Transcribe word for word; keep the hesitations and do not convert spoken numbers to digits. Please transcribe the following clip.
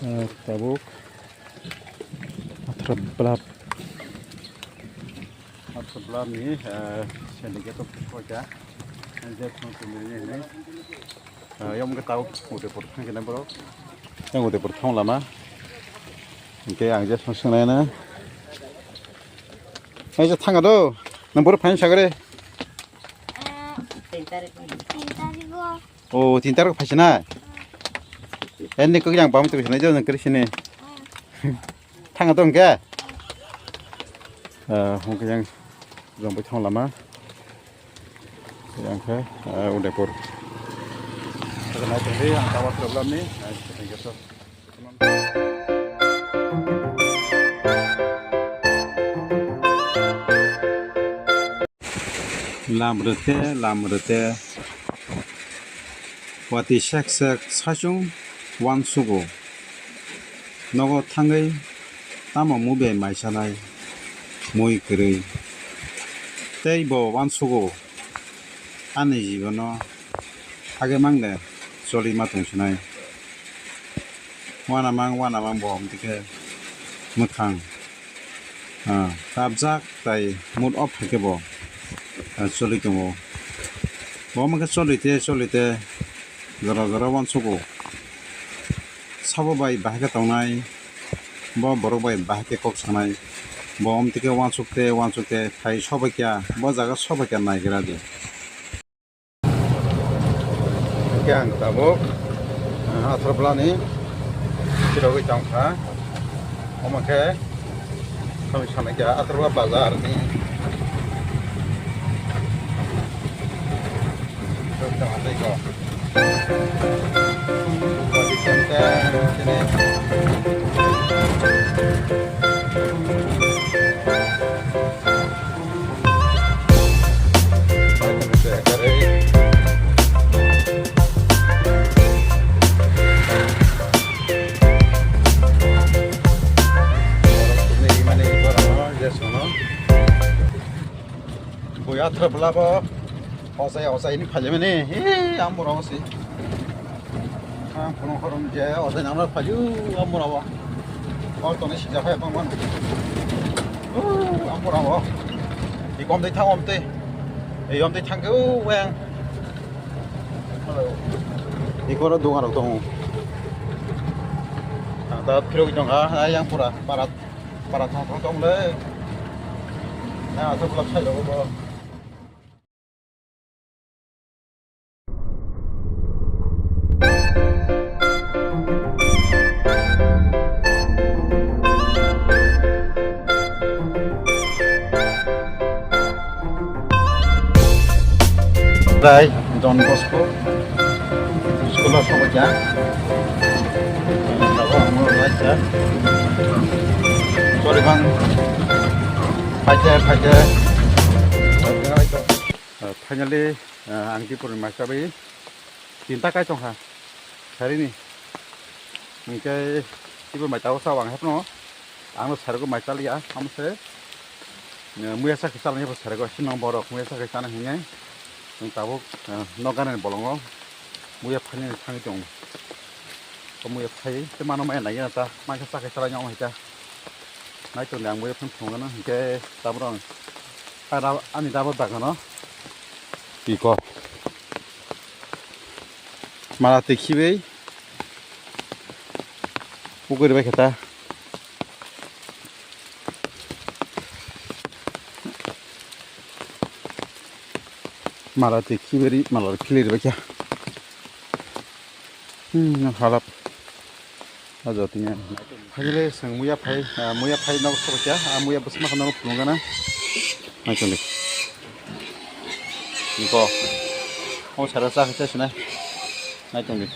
Eh, tabuk Athra Blab. Athra Blab ni, eh, syndicate of Koita. Je phone to miri ni. Eh, yom ke tabuk Udaipur thang kena borok. Yang Udaipur thang lama. Hingke ang je phone swngnai na. Ang je thang do. Nang borok phain sagre. Tin tarik. O, tin tarik phaisana? Eni kok yang pamit kok sinai jang kri sini. Thang tong ke? Eh, hong ke yang jong bai thang lama. Yang ke, eh, Udaipur. Nai tong yang tawa problem ni. Eh, thank you so. Lam rwte, lam rwte, watwi sek sek saichung uansugo. Nogo thangwi tamo mui bai maisanai, mui kwrwi. Tei bo uansugo, ani jibono hage mangde choli ma tongsinai. Uanamang, uanamang bo omtike mwkhang, ah, kapjak tai mood off hai khe bo, ah, choli tongo. Bo omo khe choli te, choli te jora jora uansugo. Sabo bai bahai khe tongnai, bo borok bai bahai khe kok sanai. Bo omtike uansuk te, uansuk te phai sobai kya, bo jaga sobai kya naigra di. Hingke ang tabuk, ah, Atharbla ni phirogwi tongkha. Omo khe kami sanai kha Atharbla bazar ni. Bui Atharbla bo hosai hosai ni phalimani, he, ang borok si. Ang phunuk horom je, ojai nang phaju, ang mura bo. Or toni sija phai bang man. Uh, ang mura bo. Ikom dei thang om te. Ei om dei thang ke, uh, weng. Ikoro dunga rok tongo. Ang ta phirok tong ha, ai ang pura para, para thang thang tong le. Na, asok lak sai rok bo. Rai, Don Bosco school o sobaikha. Tabuk ang no laisa. Sorry bang. Phaikhe, phaikhe. Uh, finally, uh, ang Tripura ni maisa bai tinta kai tongkha, sarini. Hingke ibo mai tabuk sao ang hepno, ang no sargo mai chaliya, amo se, uh, muya sakhe chalani bo sargo, sinong borok muya sakhe chana hinge, ang tabuk, uh, nok gana ni bolongo muya phani thangwi tongo. Muya phai, te mano maya nai ta, mai sakhe chalani amo hita. Nai tongdi ang bo phone phone gana, hingke tabro ang, ara, ani dabo dagano. Iko. Mala te khibai. Pukuri bai khata. Mala te khibiri, mala khilir bai kha. Hmm, halap. Ajo tinya. Finally, sang muya phai, ah, muya phai nok sobo kya, ah, muya bwsma khana nok phunuk gana. Nai tongdi. Niko. O sara sa khe sinai. Nai tongdi.